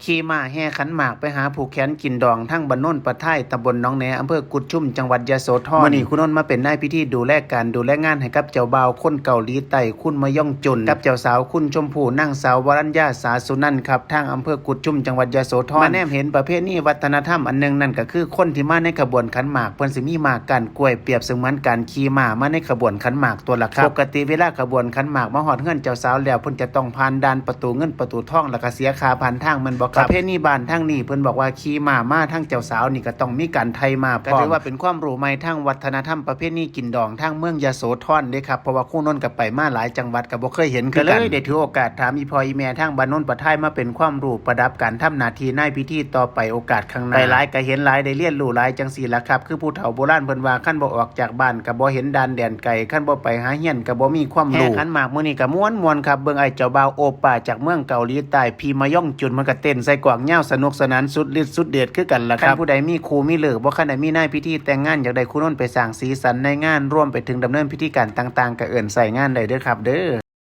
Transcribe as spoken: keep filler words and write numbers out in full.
ขี่ม้าแห่ขันหมากไปหาผูกแขนกินดองทางบ้านโนนปะทาย ตำบลหนองแหน อำเภอกุดชุม จังหวัดยโสธร มื้อนี้ครูนนท์มาเป็นนายพิธีดูแลการดูแลงานให้กับเจ้าบ่าวคนเกาหลีใต้ คุณมะยองจุน กับเจ้าสาวคุณชมพู นางสาววรัญญา สาสุนันท์ครับ ทางอำเภอกุดชุม จังหวัดยโสธร มาแนมเห็นประเพณีวัฒนธรรมอันหนึ่ง นั่นก็คือคนที่มาในขบวนขันหมาก เพิ่นสิมีม้าก้านกล้วย เปรียบเสมือนการขี่ม้ามาในขบวนขันหมากตัวละครับ ปกติเวลาขบวนขันหมากมาฮอดเฮือนเจ้าสาวแล้ว เพิ่นจะต้องผ่านด่านประตูเงินประตูทอง แล้วก็เสียค่าผ่านทางแม่นบ่ครับ ประเพณีบ้านทางนี้เพิ่นบอกว่าขี่ม้ามาทางเจ้าสาวนี่ก็ต้องมีการไถ่ม้าพร้อม ก็ถือว่าเป็นความรู้ใหม่ทางวัฒนธรรมประเพณีกินดองทางเมืองยโสธรเด้ครับ เพราะว่าครูนนท์ก็ไปมาหลายจังหวัดก็บ่เคยเห็นคือกัน ก็เลยได้ถือโอกาสถามอีพ่ออีแม่ทางบ้านโนนปะทายมาเป็นความรู้ประดับการทำหน้าที่ในพิธีต่อไปโอกาสข้างหน้า ไปหลายก็เห็นหลาย ได้เรียนรู้หลายจังซี่ล่ะครับ คือผู้เฒ่าโบราณเพิ่นว่า คันบ่ออกจากบ้านก็บ่เห็นด่านแดนไกล คันบ่ไปหาเฮียนก็บ่มีความรู้ แห่ขันหมากมื้อนี้ก็ม่วนๆครับ เบิ่งไอ้เจ้าบ่าวโอป้าจากเมืองเกาหลีใต้ พี่มะยองจุน มันก็เต้นใส่กลองยาวสนุกสนานสุดฤทธิ์สุดเดชคือกันล่ะครับ คันผู้ใดมีคู่มีเลิก บ่คันได้มีนายพิธีแต่งงาน อยากได้ครูนนท์ไปสร้างสีสันในงาน รวมไปถึงดำเนินพิธีการต่างๆ ก็เอิ้นใช้งานได้เด้อครับเด้อ